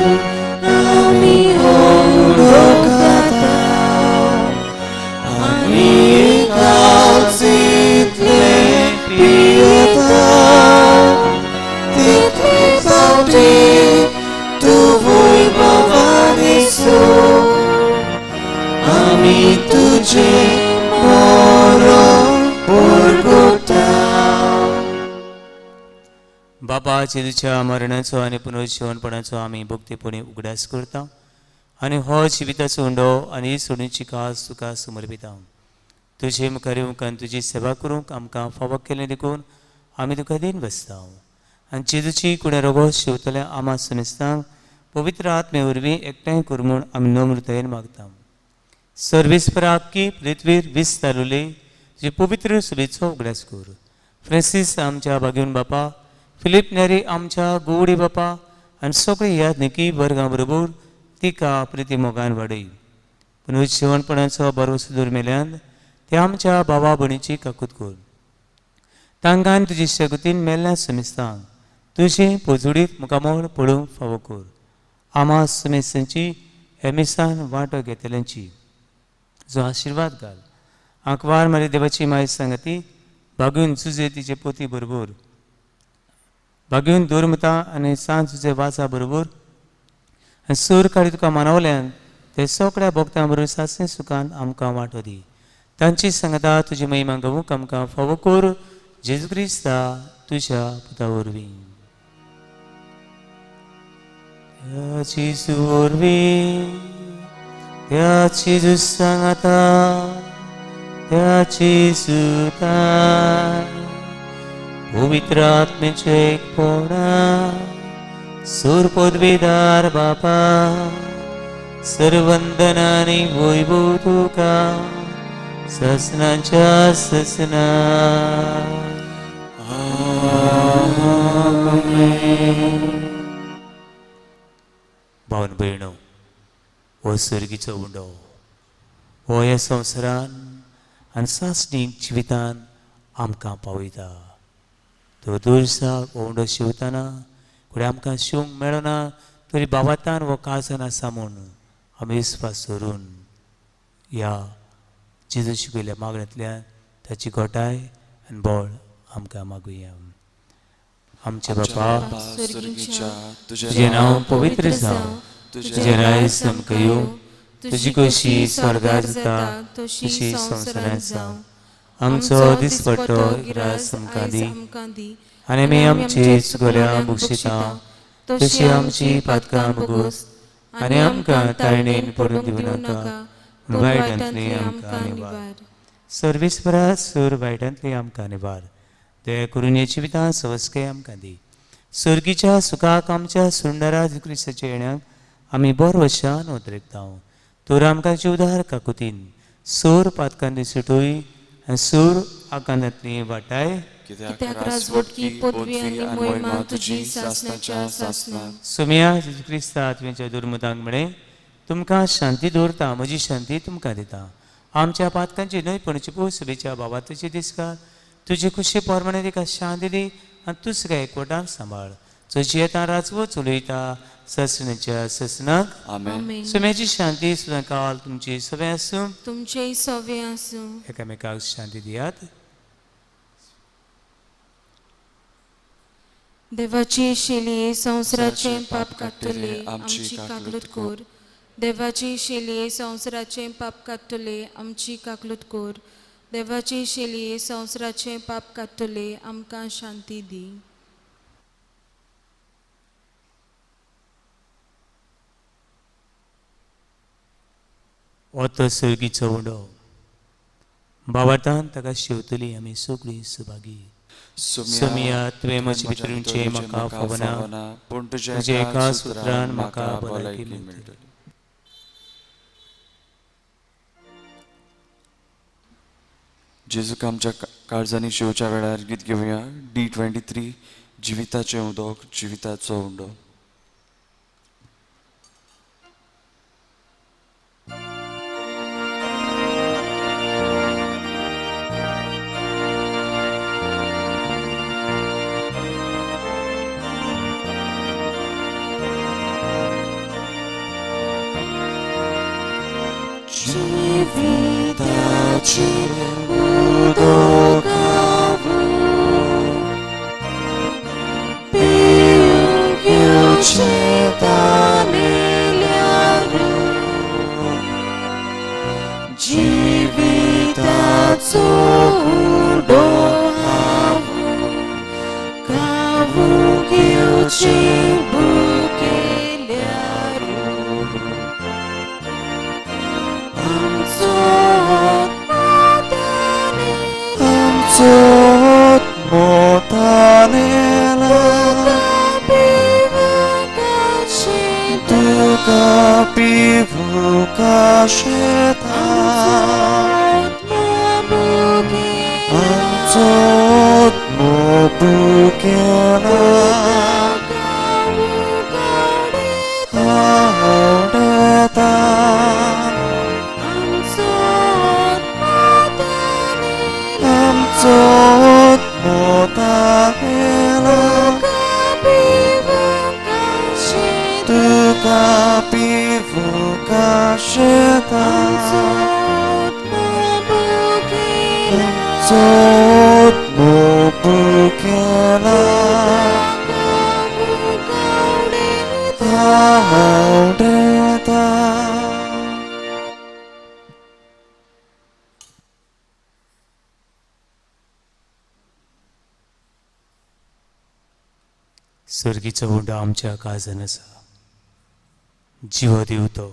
[SPEAKER 1] आमी उडोवता. आमी काळजींतले पियेता. तितले फावटी तूं भवानी सूर. आमी तुजें मरण परगटा.
[SPEAKER 2] बाबा जेजूच्या मरणाचो आनी पुनर्जिवनपणाचो आमी भक्तीपणी उगडास करता आनी हो जिविताचो उंडो आनी सोडूची कास तुका समर्पिता. तुजे मुखार येवंक आनी तुजी सेवा करूंक आमकां फावो केलें देखून आमी तुका दीन बसता. आनी जेजूची कुणें रोगो शिंवतल्या आमा समेस्तांक पवित्र आत्मे वरवीं एकठांय कर म्हूण आमी नम्रतायेन मागता. सर्वेस्पराकी पृथ्वीर विस्तारुले तुजे पवित्र सुबेचो उगडास कर. फ्रांसीस आमच्या बागेवन बापा, फिलीप नेरी आमच्या गोडी बापा आनी सगळी याज्ञिकी वर्गां बरोबर तिका प्रिती मोगान वाडय. पूण जिवनपणाचो भरोसो दुर्मेल्यान ते आमच्या बाबा भयणीची काकूत कर. तांकां तुजी शगतीन मेल्ल्या समिस्तांक तुजें पोजुडीत मुखामळ पळोवंक फावो कर. आमा समेस्तांची हे मिसान वांटो घेतल्यांची जो आशिर्वाद घाल. आंकवार मारी देवाची माय सांगती बागून तुजे तिचे पोती बरोबर बागून दुर्मता आनी सांज तुजे वाचा बरोबर आनी सूर काडी तुका मानवल्यान ते सगळ्या भक्तां बरोबर सासणे सुखान आमकां वांटो दी. तांची सांगता तुजी महिमा गावूंक आमकां फावो कर जेजू क्रिस्ता तुज्या पुता वरवीं. त्या जेजू वरवीं, त्या जेजू सांगता, त्या जेजूता पवित्र आत्म्याचें एकपणा सूर पदवीदार बापा सर्वंदनानी वैभव तुका ससनाच्या ससना. भावन भयणो, हो सर्गीचो उंडो हो ह्या संवसारान आनी सासणीक जिवितान आमकां पावयता. तो दुर्साक हो उंडो शिंवतना फुडें आमकां शिवंक मेळना तरी बाबातान हो काळजान आसा म्हूण आमी विस्वास धरून ह्या जेजू शिकयल्ल्या मागण्यांतल्यान ताची घटाय आनी बळ आमकां मागुया. आमचे बापा तुजें नांव पवित्र जावं, तुजें राज आमकां येवं, तुजी खोशी स्वर्गार जाता तशी संवसारांत जावं. आमचो दिसपट्टो ग्रास आमकां दी आनी आमी आमचे चुकल्या बक्षिता तशी आमची पातकां भोगोस आनी आमकां ताळणेन पडून दिवं नाका, वायटांतली आमकां निवार. सर्वेस्परा सूर वायटांतली आमकां निवार. दया करून हे जिवितां सवस्के आमकां दी. सर्गीच्या सुखाक आमच्या सुंदरा क्रिस्ताच्या येण्याक आमी बरो वशान उतरेकता. तर आमकां जिवदार काकुतीन सोर पातकांनी सुटोय आनी सूर आकांतांतली वाटाय.
[SPEAKER 3] कित्याक राजवटकी पदवी आनी मोहिमा तुजी सासणाच्या सासणाक.
[SPEAKER 2] सोम्या जेजू क्रिस्ता तुवें दुर्मुदांक म्हळें, तुमकां शांती दवरता, म्हजी शांती तुमकां दिता. आमच्या पातकांची न्हय पूण चिपूस सभेच्या बाबा तुजी दिसकार तुजी खुशी प्रमाणे तिका शांती दी आनी तूं सगळ्या एकवटान सांबाळ. तुजी येता राजवट चलयता ससण्याच्या ससनाक.
[SPEAKER 1] आमेन.
[SPEAKER 2] सुम्याची शांती सुद्दां काल तुमची सगळें आसूं,
[SPEAKER 3] तुमचेय सवे आसूं.
[SPEAKER 2] एकामेकाक शांती दियात.
[SPEAKER 3] देवाची शेलये संवसाराचें पाप काडटले आमची काकलूत कर. देवाची शेलये संवसाराचें पाप काडटले आमची काकलूत कर. देवाची शेलये संवसाराचें पाप काडटले आमकां शांती दी.
[SPEAKER 2] हो तो सर्गीचो उंडो बाबातान ताका शेवतली आमी सगळीं सुभागी. सोमिया तुवें म्हजे भितरूचे म्हाका फावना,
[SPEAKER 1] पूण
[SPEAKER 2] तुज्या
[SPEAKER 1] तुज्या
[SPEAKER 2] एका सुत्रान म्हाका भलायकी मेळटली.
[SPEAKER 1] जेजूक आमच्या काळजांनी शिवच्या वेळार गीत घेवया D23 जिविताचें उदक जिविताचो उंडो. जिविताचें उदक पिवंक येवचें तानेल्यार जिविताचो उंडो हांव खावंक येवचें भुकेल्यार. आमचो आमचो मोतानेला तुका पिवूंक आशेता. आमचो आत्मो भुकेला. केला आवडता आमचो आत्मो तुका पिवूंक आशेता आमचो आत्मो भुकेला आवडता.
[SPEAKER 2] सर्गीचो उंडो आमच्या काळजान आसा. जिवो दिव तो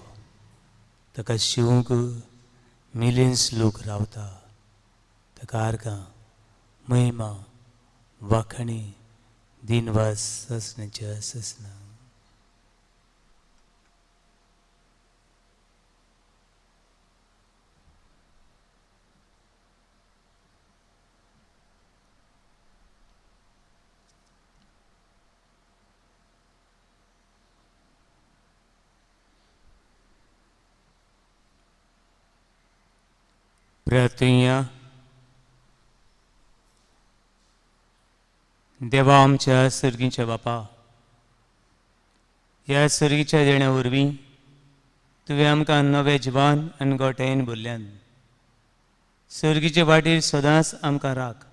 [SPEAKER 2] ताका शिवूंक मिलियन्स लोक रावता. ताका आर्गां, महिमा, वाखणी, दिनवास ससण्याच्या ससना. प्रार्थुया. देवा आमच्या सर्गीच्या बापा, ह्या सर्गीच्या देण्या वरवीं तुवें आमकां नवें जिवान आनी गोट्यान भरल्यान. सर्गीचे वाटेर सदांच आमकां राख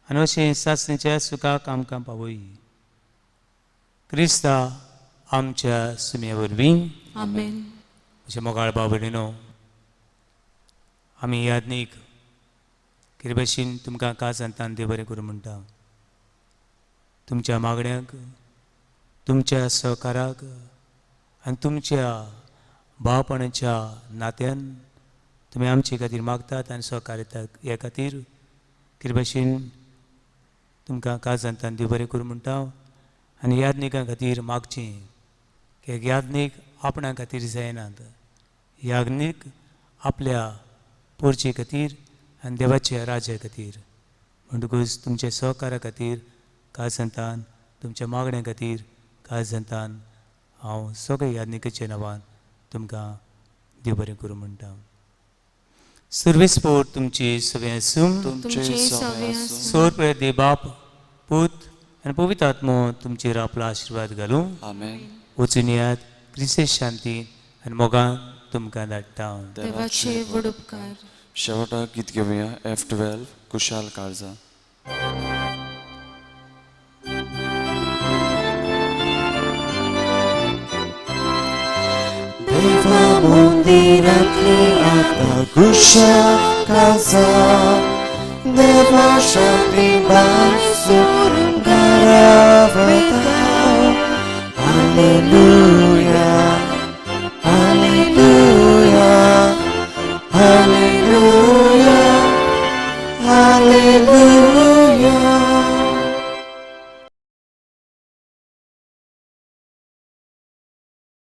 [SPEAKER 2] आनी अशें सासणीच्या सुखाक आमकां पावय. क्रिस्ता आमच्या सुम्या वरवीं.
[SPEAKER 3] आमेन.
[SPEAKER 2] अशें मोगाळ भाव भयणीनो, आमी यादनीक कितें भशेन तुमकां काळजांतल्यान देव बरें करूं म्हणटा. तुमच्या मागण्यांक, तुमच्या सहकाराक आनी तुमच्या भावपणाच्या नात्यान तुमी आमचे खातीर मागतात आनी सहकार्य हे खातीर कितें भशेन तुमकां काळजांतल्यान देव बरें करूं म्हणटा. आनी यादनिकां खातीर मागचें की यादनीक आपणा खातीर जायनात, याज्ञीक आपल्या पोरचे खातीर आनी देवाच्या राजा खातीर. म्हणटकूच तुमच्या सहकार्या खातीर काळजांतल्यान, तुमच्या मागण्या खातीर काळजांतल्यान हांव सगळे याज्ञिकेच्या नांवान तुमकां देव बरें करूं म्हणटा. सुर्वेस्पोर तुमची सगळें आसूं.
[SPEAKER 1] तुमचे सगळें आसूं.
[SPEAKER 2] सोर देव बाप, पूत आनी पवित्र आत्मो तुमचेर आपलो आशिर्वाद घालूं.
[SPEAKER 1] आमेन.
[SPEAKER 2] वचून यात क्रिस्ती शांती आनी मोगान तुमकां धाडटा.
[SPEAKER 3] देवाचे व्हड उपकार.
[SPEAKER 1] शेवटाक गीत घेवया F12 कुशाल काळजा. देवा मंदिरांतली आतां कुशाल काळजा, देवा शांती भायर सरून घरा वता. Hallelujah, hallelujah, hallelujah, hallelujah.